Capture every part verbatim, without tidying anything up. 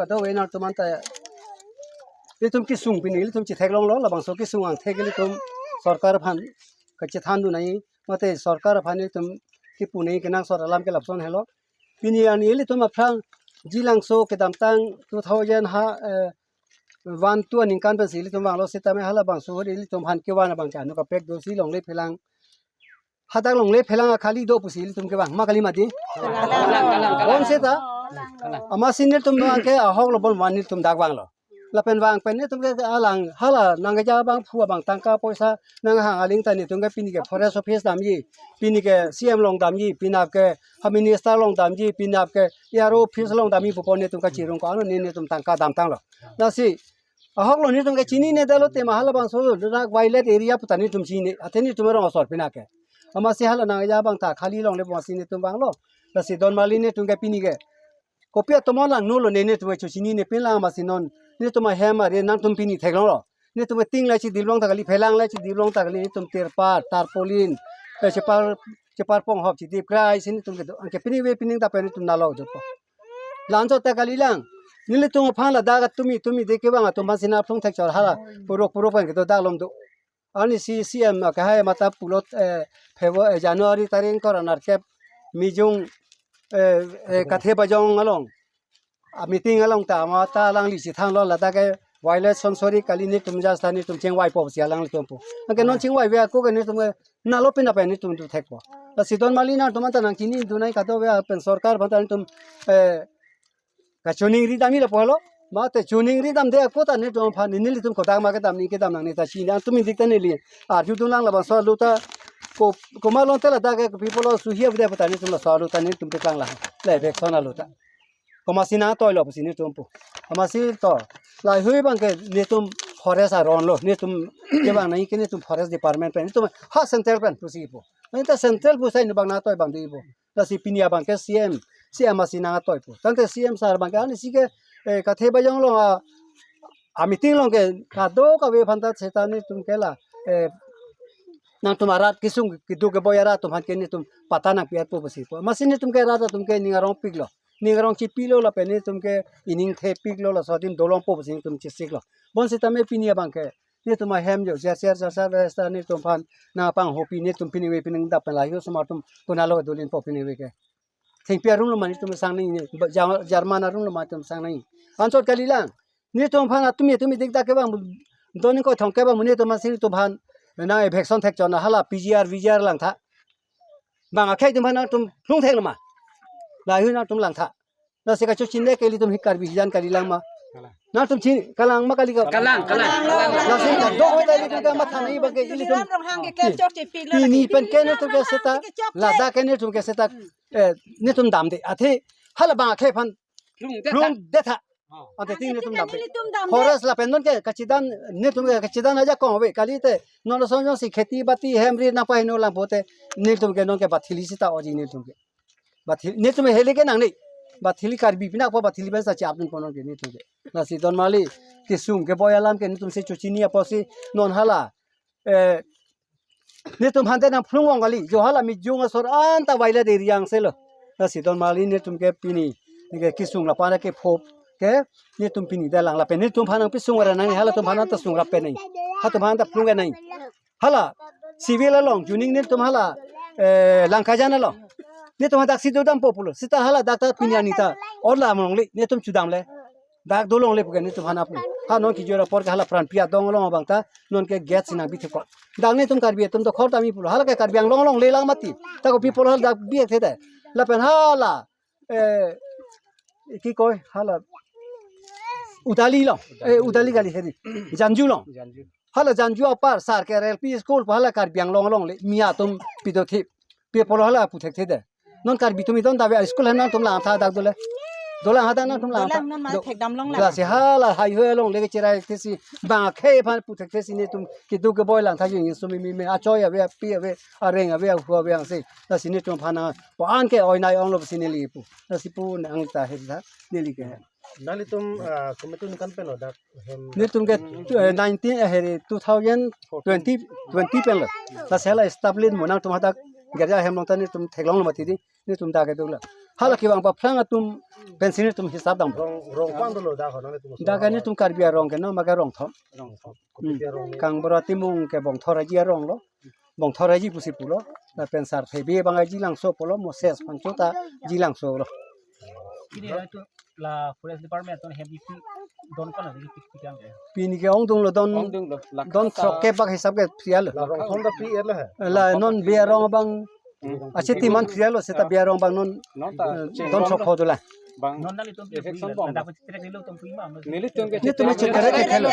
kadokave nangtum anta ilitum kesung pini ilitum chetheklonglo, labangso kesung angthek ilitum sorkar aphan kachethan dun nangji, mate sorkar aphan ilitum kepu nangji kenangsot alam ke lapuson helo. Pini arni ilitum aphrang Jilangso kedamtang two thousand ha, eh, one two aningkan pensi ilitum vanglo, sitame halabangso ahut ilitum aphan kevan abang ke anu kaprek do, si longle phelang, hadak longle phelang akhali do pusi ilitum kevang ma kali mati. Kalang, kalang, kalang. Bonseta, kalang, kalang. Amatsi nelitum abang ke ahok lo bon van nelitum dak vanglo. Lapen vang pen nelitum ke alang hala nangkeja abangphu abang tangka poisa nanghang aling ta nelitum ke pini ke forest office damji, pini ke C M along damji, penap ke ha minister along damji, penap ke A R O office along damji pu pon nelitum kachirung ko ano ne nelitum tangka damtanglo. Lasi ahok lo nelitum ke chinine detlo tema halabangso dak wildlife area pu ta nelitum chinine, athe nelitum rong asor pina ke. Amatsi hala nangkeja abang ta khali longle pu amatsi nelitum vanglo. Lasi don mali nelitum ke pini ke kopi atomon langno lo ne nelitum ke chochinine pinlang amatsi non nelitum ahem are nangtum pini theklonglo. Nelitum ke ting le chidip long ta kali, phelang le chidip long ta kali, nelitum tirpal, tarpaulin, eh, chepar, chepar ponghop chidip krai si nelitum kedo. Anke pini ave pini ta pen nelitum nalo dopo. La-anchot ta kalilang. Nelitum aphan ladak atumi tumi de kevang atum aphan si nangphlung thekchor hala purok purok pen kedo dak lom do. Arnisi C M akehai mata pulo, eh, February, eh, January tarik ingkoi ra nerkep Mijung, eh, eh, Kathe Bajong along a-meeting along ta mata alangli chethanlo, ladak ke wildlife sanctuary kali, nelitum jasta nelitum chingvaipo pusi alanglitum pu. Anke non chingvaive ako ke nelitum ke nalo pina pen nelitum tu thekpo. Lasi don mali nangtum anta nangchini dun nangji kadokave pen sorkar aphan ta nelitum, eh, kachiningri damji lapu helo. Mate chiningri damde ako ta nelitum aphan nelitum kodak ma kedam ni kedam nangne ta chini, nangtum idik ta neli arju dunlang, labangso alu ta ko, komat longte ladak ke people lo suhi avide pu ta nelitum laso alu ta nelitum peklanglang. Le eviction alu ta. Komatsi nangtoilo pusi nelitum pu. Amatsi to. Lahei abang ke nelitum forest aron lo. Nelitum kevang nangji ke nelitum forest department pen, nelitum ha central pen pusi pu. Nangta central pusai neli abang nangtoi abang di pu. Lasi pini abang ke C M, C M amatsi nangtoi pu. Tangte C M sir abang ke arnisi ke, eh, Kathe Bajong along a, a-meeting along ke kadokave aphan ta seta nelitum ke la, eh, nangtum arat kesung keduk keboi arat atum aphan ke nelitum patta nangpi-etpo pusi pu. Amatsi nelitum ke rat atum ke ning arong piklo. Ning arong chipilo lapen nelitum ke ining thepiklo, laso adim dolongpo pusi nelitum chesiklo. Bonsitame pini abang ke nelitum ahem jo, jar jar jar jar jar nelitum aphan nangpanghopi, nelitum pini ave pini dap pen lahei osomar atum konatlo dolinpo pini ave ke. Thengpi arum lo ma nelitum sang nangji, Jar-, German arum lo ma nelitum sang nangji. Anchot kalilang. Nelitum aphan atumi atumi dik dak kevang, don ingkoi thom kevang, nelitum amatsi nelitum aphan nang eviction thekchor na hala P G R, V G R langtha. Bang akhei atum aphan nangtum phlung theklo ma. Lahei nangtum langtha. Lasi kachochinine ke ilitum hi Karbi hijan kalilang ma. Kalang. Nangtum chin, kalang ma kali ka. Kalang, kalang, kalang. Lasi kadokave ta ilitum ke matha nangji abang ke ilitum. Ronghang ke klem chok chipik lo. Pini pen ke nelitum ke seta, ladak ke nelitum ke seta, eh, nelitum damde. Athe hala bang akhei aphan phlung detha. Phlung detha. Oh. Ante tin nelitum damde. Nelitum damde. Forest lapen non ke kachidan, nelitum ke kachidan ajakong ave. Kalite non lason jongsi kheti bati hem ri nangpaheno lang pulote nelitum ke non ke bathili seta oji nelitum ke. Bathili, nelitum heli ke nangne. Bathili Karbi pinak po bathili pensi chapdun ponnon ke nelitum ke. Lasi don mali kesung keboi alam ke nelitum si chochini apotsi non hala, eh, nelitum aphan ta nangphlung ong kali. Jo hala Mijung asor anta wildlife area angse lo. Lasi don mali nelitum ke pini, neke kesung lapu-an kephop ke nelitum pini detlang lapen nelitum aphan nangpisung ra nangji, halatum aphan ta sungrap pen nangji. Halatum aphan ta phlung pen nangji. Hala civil along, joining nelitum hala, eh, Langkajan along. Nelitum hadak si dodampo pulo. Seta hala dak ta pini arni ta orla mongle, nelitum chodamle. Dak dolongle pu ke nelitum aphan aplo. Ha non kejor apor ke hala Pranpi adong along abang ta non ke gate si nangbi thekpo. Dak nelitum Karbi atum dokhor tame pulo. Hala ke Karbi Anglong along lelang mati. Ta ko people hala dak bi thekthedet. Lapen hala, eh, ki koi hala Udali along. Eh, Udali kali heri. Janju along. Janju. Hala Janju apar Sarker L P school pu hala Karbi Anglong alongle. Mia atum pido thip. People hala pu thekthedet. Non Karbi atum idon dave school ha nangtum langtha dak dole. Dolang hadak nangtum langtha. Dolang non ma do. Thekdam longlang. Lasi hala haihui alongle kechirai thesi bang akhei aphan pu thekthesi nelitum keduk keboi langtha jing sumi mi me achoi ave, api ave, areng ave, ahu ave angse. Lasi nelitum aphan nang po an ke oi nai onglo pusi neli pu. Lasi pu nang ta he tha neli ke. Nanglitum, ah, kometu ningkan pen lo dak hem? Nelitum ke, eh, nineteen, eh, heri, two thousand twenty, twenty pen lo. Lasi hala establish mo nangtum hadak gerja hem along ta nelitum theklonglo mati di. Nelitum dak kedo lo. Hala kevang paphrang atum pensi netum hisap dam. Rong, rong ko-an dolo dak ho nanglitum? Dak netum Karbi arong ke, non ma ke Rongthom. Rongthom. Hmm. Karbi arong ni. Kangbura Timung ke Bongthor aji arong lo. Bongthor aji pusi pulo. Lapen Sarthe Bey abang aji Langso pulo, Moses Phangcho ta aji Langso lo. Pini la itu la forest department atum hem isi don ko-an lagi tik tik yang ya. Pini ke ongdung lo don, Ongdung lo, lakh don ta. Sok ke bak hisap ke phri-et lo. La Rongthom ta phri-et lo he. La non Bey arong abang, Hmm. Achiti man phri-et lo, seta Bey arong abang non, Non ta eh, cheng don bom sok lo. Pho dolang. Bang. Non nanglitum ke Election bui la, bom. Dak cheterek nilo tum pui ma, no? Nelitum ke Netum cheterek cheterek ke thelo.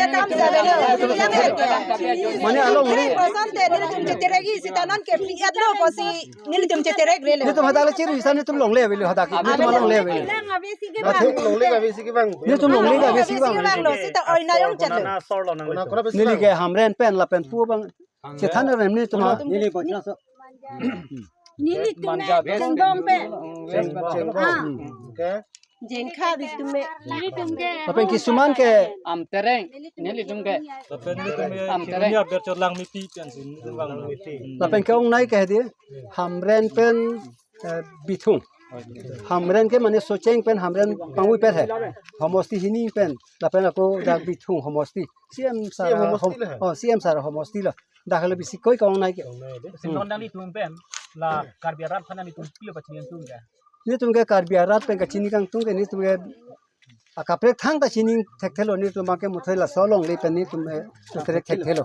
Mane alongle. Percent de nelitum cheterek-i seta non ke phri-et lo pusi nelitum cheterek-re lo. Netum hadak le chiru isan netum longle avelo hadak. Netum longle avelo. Longle ka besi ke bang. Netum longle ka besi ke bang. Lo seta oina jong chat lo. Neli ke Hamren pen lapen pu abang. Chethan rem netum ha. Neli bocor so. Nelitum Manja ke bes. Chengbong pen. Chengbong. Ah. Oke. Jengkha di tum me. Lapen kisuman ke Amtereng. Nelitum ke. Lapen netum ke Amtereng. Kiruni aber chot Langmepi pen si netum bang. Lapen ke-ongnei ke hedi Hamren pen, eh, Bithung. Hamren ke mane Socheng pen Hamren pangui pen he. Homosti hini pen. Lapen ako dak Bithung homosti. C M sir C M homosti hom-, lo he. Oh, C M sir homosti lo. Dak helo bisi koi ke-ongnei ke. Ongnei de. Si non nanglitum pen la Karbi arat aphan nanglitum pilo pachini atum ke? Netum ke Karbi arat pen kachini kangtung ke netum ke akaprek thangta chini thekthelo, netum abang ke muthoi laso alongle pen netum, eh, cheterek thekthelo.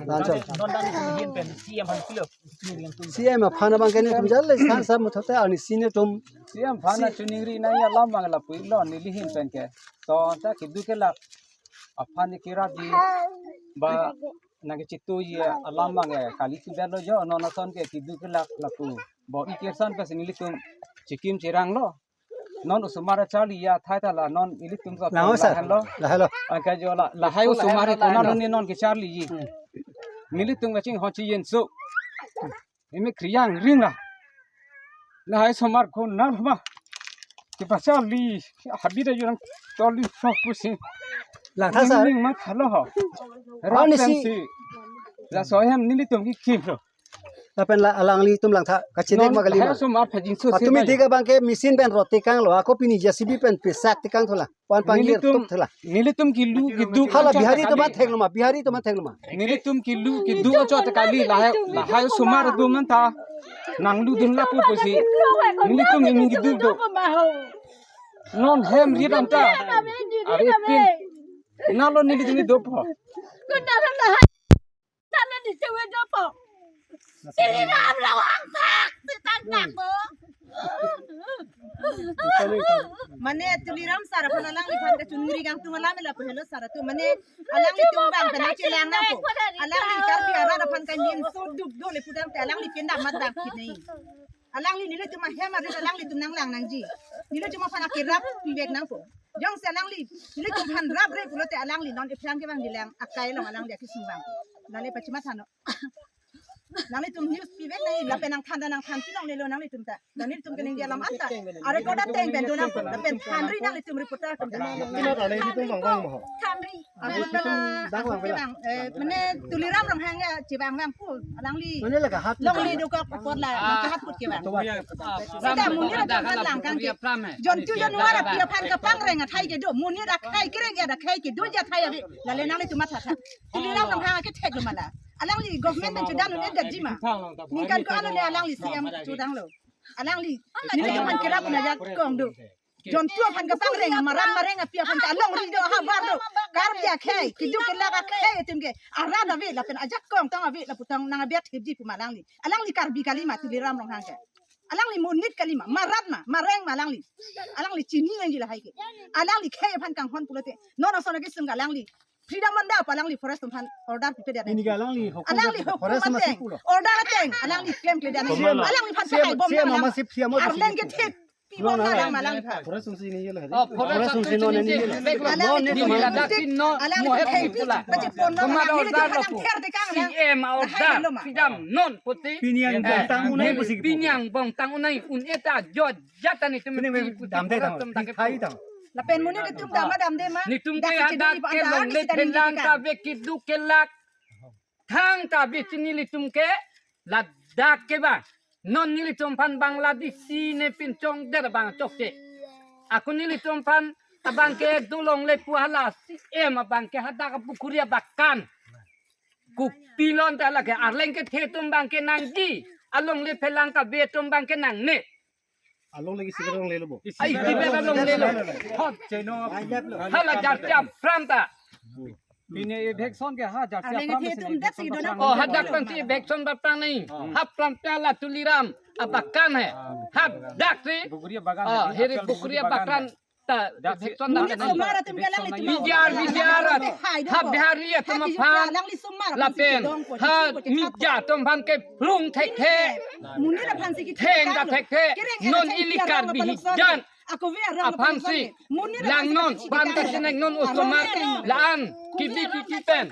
Lason. Non nanglitum ahin pen C M aphan pilo pachini atum ke? C M aphan abang ke netum jale san sa muthot te arnisi netum C M aphan si- chiningri nangji alam abang lapu-iklo neli ahin pen ke. To ta keduk kelak aphan ni kerapji ba nangkechituji alam abang ke kali sudah lo jo, non ason ke keduk kelak lapu. Bo-i kirsan pensi nelitum chikim chirang lo. Non osomar charli athai ta la non ilitum sa Lang-o, sir. Lahenlo. Lahenlo. Angka jo la, lahai osomar ko non ni non kecharliji. Hmm. Nelitum kachinghon chi yen so. Imi kriyang ring la. Lahai osomar ko nan ma. Kepacharli habit ajo nangcharli sok pusi. Langtha, sir. Ning ma thalo ho. Arnisi. Rat pensi. Laso ahem nelitum kekim lo. Lapen la alanglitum langtha kachinek ma kali ma. Lahai osomar phajing so. Patumi se tik abang ke machine pen rot tekang lo, ako pini J C B pen pesak tekang thola. Pan pangir Nelitum, tuk thola. Nelitum kelu keduk Hala anchot Bihari kali. Atum athenglo ma, Bihari atum athenglo ma. Nelitum kelu keduk anchot kali, lahai, lahai osomar atum anta nangludun lapu pusi. Nelitum ning keduk do. Non hem ri anta. Ave pin. Nalo nelitum dopo. Tana di chewe jopo. Tuliram Ronghang tak, si tak tak bo. Mane Tuliram sir aphan alangliphan kachingri kangtung alam ila pehelo sir atum. Mane alanglitum abang pen chelang nangpo. Alangli Karbi arat aphan kangjinso duk do le pudam te alangli pinda mat dak kit nai. Alangli nelitum ahem arit alanglitum nanglang nangji. Nelitum aphan akerap pivek nangpo. Jongsi alangli nelitum aphan rapre pulote alangli non ephrang kevang dilang akai along alangli akisung vang. Lale pachimatha non. Nanglitum news pivek nai lapen nangthan ta nangthan pinong nelo nanglitum ta. Nanglitum keningje alam anta. Are koda teng pen do nangpo lapen thanri nanglitum reporter atum ta. Pina rane hitung bang bang mo. Thanri. Amun bela, Dak lang bela. Bang, eh, mane Tuliram Ronghang ya chevang vangpo. Alangli. Mane la kahat. Longle dokok apor la, nang kahat put kevang. Seta monit atum aphan lang kangke. Jontu januar api aphan kapangreng athai kedo. Monit akhai kereng ya akhai kedo athai ave. Lale nanglitum matha tha. Tuliram Ronghang kethek lo ma la. Alangli government pen chodan un-edet ji ma. Ningkan ko-an le alangli C M chodang lo. Alangli. Nelitum aphan kerap un ajakong do. Jontu aphan kapangreng, maran mareng api aphan ta alongri do, havar do. Karbi akhei, keduk kelak akhei atum ke arat ave lapen ajakong tang ave lapu tang nang abet hipji pu ma alangli. Alangli Karbi kali ma Tuliram Ronghang ke. Alangli monit kali ma, marat ma, mareng ma alangli. Alangli chini nangji lahai ke. Alangli khei aphan kanghon pulote. Non ason akisung alangli. Freedom anda apa alangli forest aphan order pipe dia. Ini ke alangli hukum Alangli hukum forest masih ateng. Pulo. Order ateng. Alangli claim kle dia. Alangli aphan C M, pakai bom C M alangli. Masih, C M masih Arleng ke pulo. Thip. Pi bom alang malang pha. Forest sungsi ini ye lah. Oh, forest sungsi non ini ye lah. Alang non ni di mila dak tin no mo he pula. Baca pon no. Kemar order lo pu. C M order. Pidam non puti. Pini angbong tang unai pusi. Pini angbong tang unai un eta jo jatan itu. Ini mesti dam de tang. Thai tang. Lapen monit atum dam dam de ma. Nitum ke adak ke longle phenlang ta be keduk kelak. Thangta be chini nelitum ke ladak ke ba. Non nelitum aphan Bangladeshi ne pinchongdet abang chokche. Ako nelitum aphan abangke dolongle pu hala C M abangke hadak pukhuri abakan. Kopilon ta lake arleng kethe atum abangke nangji. Alongle phelang kave atum abangke nangne. Alongle isi alongle lo bo. Ai, di bela longle lo. Hot. Hala jarjam pram ta. Pini eviction ke ha jarjam pram si eviction pram. Oh, hadak pran si eviction pram nai. Ha pran ta la Tuliram abakan hai. Hadak si. Bukuri bagan. Oh, hiri bukuri bagan. Ta eviction na. Bijar, bijar. Ha Bihari atum aphan. Lapen ha Miya atum aphan ke plung thekthe. Theng ta thekthe. Non ili Karbi hijan aphan si. Langnon, ban ta sinek non osomar la-an kibi kibi pen.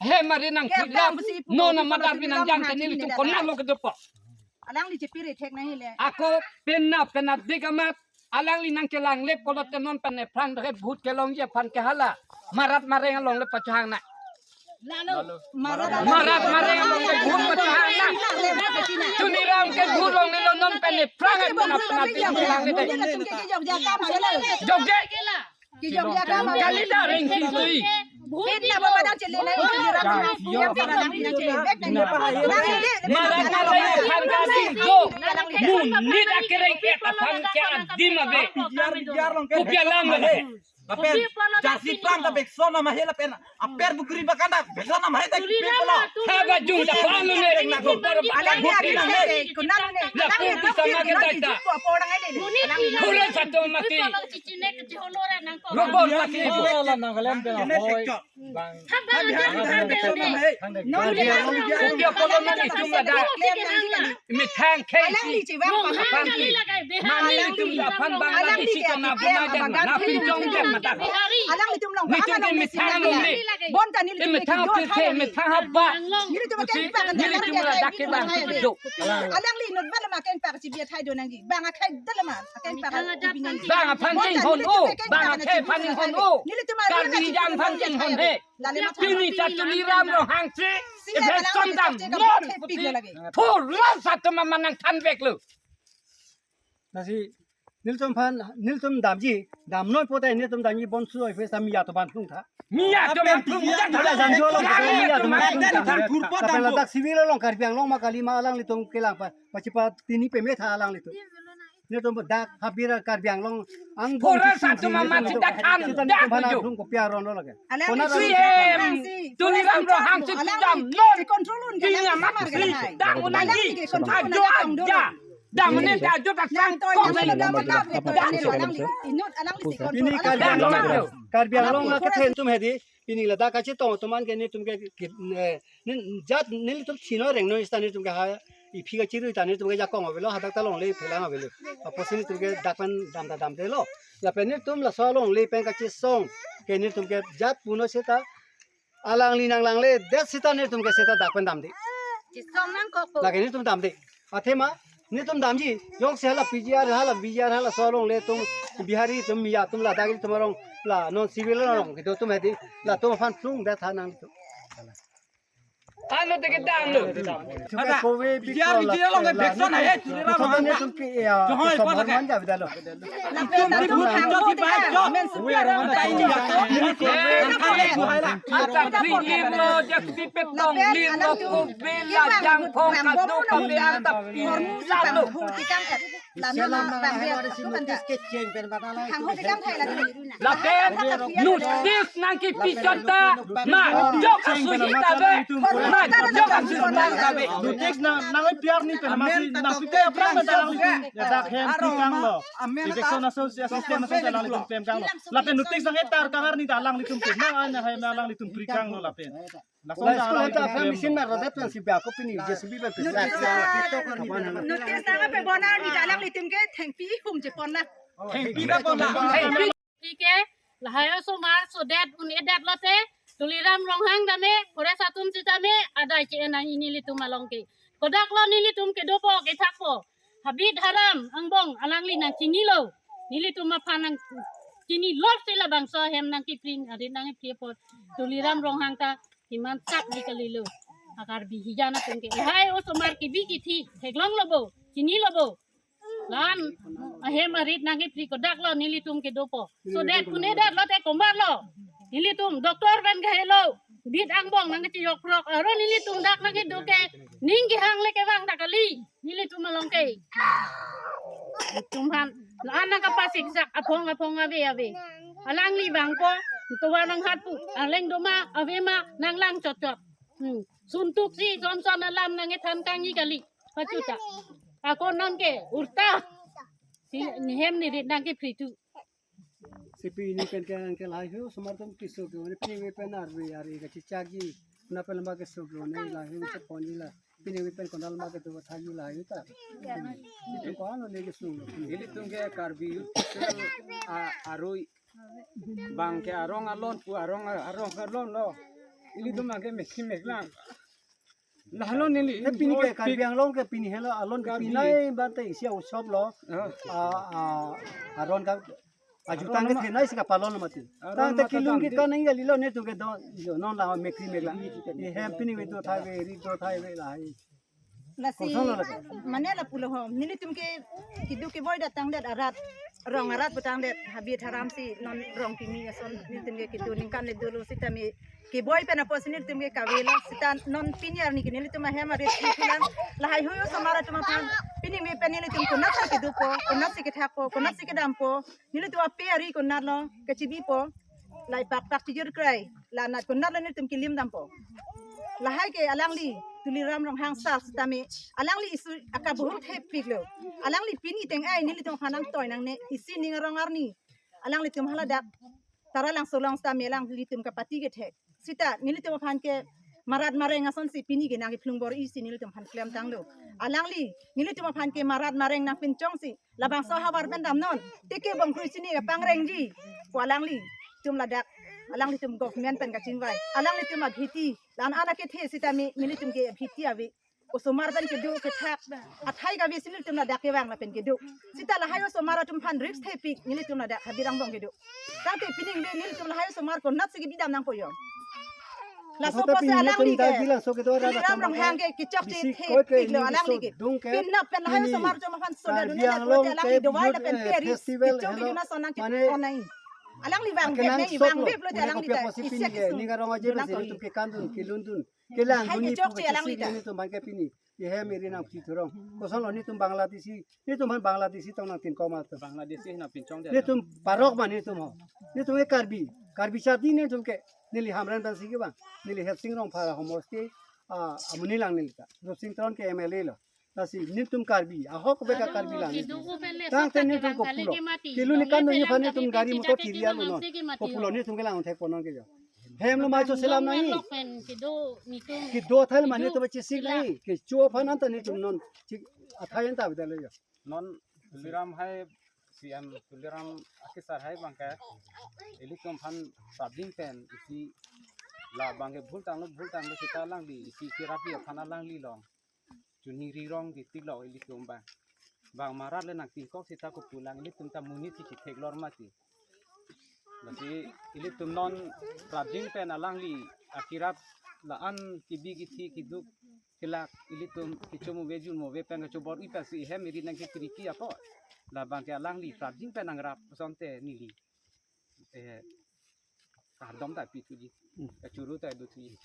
He mari nangpilap, non amat arpi nangjang ke nelitum konatlo kedopo. Alangli chepiri thek nangji le. Ako penap penap dik amat, alangli nangchelang lep kolot ke non pen ephrang doke vote kelongji aphan ke hala. Marat mareng alongle pachehang na. Lalo. Marat. Marat mareng alongle vote pachehang na. Tuliram ke vote longle lo non pen ephrang penap penap dik chelang lep. Jogje. Kijong jaga ma. Kali ta reng sing tui. Kitna bo madang chele na, chele ra. Malang kali aphan ka sing do. Monit akereng ke aphan ke adim ave. Kopi alam ave. Lapen jarsi pram ta eviction nama he lapen. Aper bukuri bagan ta eviction nama he ta kipe pula. Haba jung ta panu ne. Alangli akhir se, kunal ne. Lapu bisa makan ta ta. Pura satu mati. Robot lagi ibu. Nagaland pen ahoi bang. Kopi apollo nang itum ada. Methang khei si. Aphan si. Mani itum aphan Bangladeshi ke na buna jan na pinchongdet mata. Nelitum ke methang longle. Methang aphi the, methang haba. Nelitum ada ke bang. Alangli inut bala ma keng pak chibi athai do nangji. Bang akhai dalama keng pak. Bang aphan chinghon o, bang akhai aphan chinghon o. Karbi jam aphan chinghon he. Pini ta Tuliram Ronghang si, eviction dam non. Thurla satu mama nangthanveklo. Lasi nelitum aphan, nelitum damji, damnoi pote nelitum damji bonsu oi phe sa Miya atum aphan plung tha. Miya atum aphan plung tha. Miya janjo long, Miya atum aphan plung tha. Lapen ladak civil along Karbi Anglong ma kali ma alanglitum kelang pa, pachipa tini peme tha alanglitum. Nelitum dak habira Karbi Anglong ang pura satu mama tidak kan dak nelitum aphan jo. Plung kopi aron lo lake. Alang kona C M Tuliram Ronghang si damnon. Control un ke alang amat si damnon nangji. Ajo aja. Damne ta ajo ta sang to yang nangji. Inut alang si control. Pini Karbi Anglong, Karbi Anglong akethe atum hedi. Pini ladak kachetong atum an ke nelitum ke, ke, eh, nin jat nelitum chino rengno ista nelitum ke ha iphi kachirui ta nelitum ke jakong avelo, hadak ta longle phelang avelo. Apotsi nelitum ke dak pen dam ta damdelo. Lapen nelitum laso longle pen kachesong ke nelitum ke jat puno seta alangli nanglangledet seta nelitum ke seta dak pen damde. Chisong nangkok. Lake nelitum damde. Athema nelitum damji, jongsi hala P G R, hala B G R, halaso alongle atum, Bihari atum, Miya atum, ladak atum arong, la non civil arong kedo atum hedi, latum aphan plung det tha nangtum. Ano te ke dam lo. Chuka kove P G R, P G R along ke bekson hai, Tuliram Ronghang. Nelitum ke ya, Johoi, sob pon ke. Harman ja bidalo. Itum, itum, itum, itum, itum, itum. Ata three lirno, jak pipet tong lirno, kove la jangphong kado kave anta pila lo. Lapen notice nangkepi chot ta, majok asusita ave, majok asusita ave. Notice nang, nang P R ni pen masi nang pipet aphrang pen ta alangli ya dak hem pikang lo. Election aso si assistant aso si alanglitum klem kang lo. Lapen notice nang etar kangar ni ta alanglitum klem. Nang an hai na alanglitum pri kang lo lapen. Lason la ta school ta alanglitum aphan klem machine lo. Na rodet pen si ba ko pini J C B pen pesa. Notice nang pe bonar ni ta alanglitum ke thengpi hum je pon na. Thengpi ba pon na. Thengpi. Tike, lahai osomar sodet un-edet lote, Tuliram Ronghang tame, Forest atum sitame, adai che-en nangji nelitum along ke. Kodak lo nelitum kedopo kethakpo. Habit haram, angbong, alangli nangchinilo. Nelitum aphan nangchini lor si labangso ahem nangkipring, arit nangkipri apot. Tuliram Ronghang ta, himan sak di kalilo. A Karbi hijan atum ke, lahai osomar kebi kethe theklonglo bo, chinilo bo. La-an ahem arit nangkepri kodak lo nelitum kedopo. So det kune det lote komat lo. Nelitum doctor pen kahelo. Dit angbong nangkechiyok prok. Aro nelitum dak nangkedo ke ning kehang le kevang dak kali. Nelitum along ke. Nelitum aphan la-an nangkapasiksak aphong aphong ave ave. Alangli vangpo. Tovar nanghatpo. Arleng doma ave ma nanglang chotchot. Hmm. Suntuk si Johnson alam nangkethan kangni kali. Pachuta. Ako nangke urta. Si nihem nirit nangkepri tu. Si pini pen ke, ke lahai hu osomar atum keso ke-un, pini pen arve arve kachechakji. Na pen lama keso ke-un lahai hu cheponji la. Pini pen konat lama kedo thangji lahai ta. Itu ko-an lo ne keso. Ilitum ke Karbi Youth Council a, arui. Bang ke arong alon pu arong arong alon lo. Ilitum bang ke mekhi meklang. Nah lo neli. Eh, pini ke Karbi Anglong ke pini helo alon ke Karbi. Pinai bante isi a-utsav lo. Ah. A, a, aron ka ajutang ke thenai si kapalon mati. Aron tangte mata kilung tangte. Kita nang gali lo netum ke do, jo, non la mekri mekla. Ihem pini ve do thai ve, ri do thai ve lahai. Lasi, kosonlo lake? Mane lapulo ho. Nelitum ke kedo keboi datang det arat. Rong arat putang det. Habit haram si non rong kimi ason nelitum ke kedo ningkan le dolo sitame keboi pen apotsi nelitum ke kavelo sita non pini arni ke nelitum ahem arit kilang lahai hui osomar atum aphan pini me pen nelitum konatsi kedopo, konatsi kethakpo, konatsi kedampo, nelitum ape ari konat lo kechibipo, lai pak pak tijur krai, la anat konat lo nelitum kilim dampo. Lahai ke alangli Tuliram Ronghang sir sitame alangli isi akabuhur thepik lo. Alangli pini teng ai nelitum aphan nangtoi nangne isi ning arong arni. Alanglitum haladak Taralangso along sitame alanglitum kapati kethek. Sita nelitum aphan ke marat mareng asonsi pini ke nangkephlung bor-isi nelitum aphan klemtanglo. Alangli nelitum aphan ke marat mareng nangpinchongsi labangso havar pen damnon. Teke bongkrui chini kepangrengji. Ko alanglitum ladak. Alanglitum government pen kachingvai. Alanglitum abhiti. La-an an akethe sitame nelitum ke abhiti ave. Osomar pen kedo kethak. Athai kave si nelitum ladak kevang lapen kedo. Sita lahai osomar atum aphan risk thepik nelitum ladak habit angbong kedo. Tangte pining le nelitum lahai osomar konatsi kebi dam nangpo yo. Laso apotsi pini alangli nelitum ke. Dagi laso kedo arat Tuliram atum Ronghang ke kechok bisi the koi ke thepik lo neli alangli so ke. Dung ke. Pinap pen lahai pini osomar atum aphan soda Karbi dun le Anglong pulote alangli ke dovai youth, lapen eh, peris festival kechok helo. Dun asonang mane kit onai. Alangli vang akenang vek nai sok vang lo. Vek pulote pune alangli kopi ta apotsi isi pini ke kesung. Ning arong aje dun besi nangkori. Nelitum ke kandun kilundun. Kelang hai duni kechokche pu alangli kachisi ta. Nelitum bang ke pini. Ihem iri nangphi thurong. Kosonlo nelitum Bangladeshi. Nelitum aphan Bangladeshi tong nangtin koma to. Bangladeshi nangpinchong de. Nelitum parok ma nelitum ho. Nelitum ke Karbi. Karbi chati nelitum ke. Neli Hamren pensi kevang. Neli Hepsing Rongphar homosti. Ah, amonit lang neli ta. Rupsing Teron ke M L A lo. Lasi nelitum Karbi. Ahok beka Karbi lang nelitum. Tangte nelitum kopulo. Kilu ni kan nelitum aphan nelitum gari motor kiri alo non. Kopulo nelitum kelang thekpo non ke jo. Hem lo mai cho selam nai. Kedo athai lo mane to bachesik nai. Kecho aphan anta nelitum non. Chik athai anta bidalo ya. Non Tuliram hai C M Tuliram akesar hai bang ke ilitum aphan prapjin pen isi la bang ke bhultanglo bhultanglo sita alangli isi kerapi aphan alangli along. Chuningri rong di tiklo ilitum bang. Bang marat le nangtingkok sita kopulang ilitum ta monit si kethek lor mati. Lasi ilitum non prapjin pen alangli akirap la-an kebi kethe keduk kelak ilitum kecho mo ve jun mo ve pen kachobor-i pensi ihem iri nangkepriki ako. La bang ke alangli prapjin pen nangrap asonte neli. Eh, kardom ta pi thuji. Kachuru ta do thuji.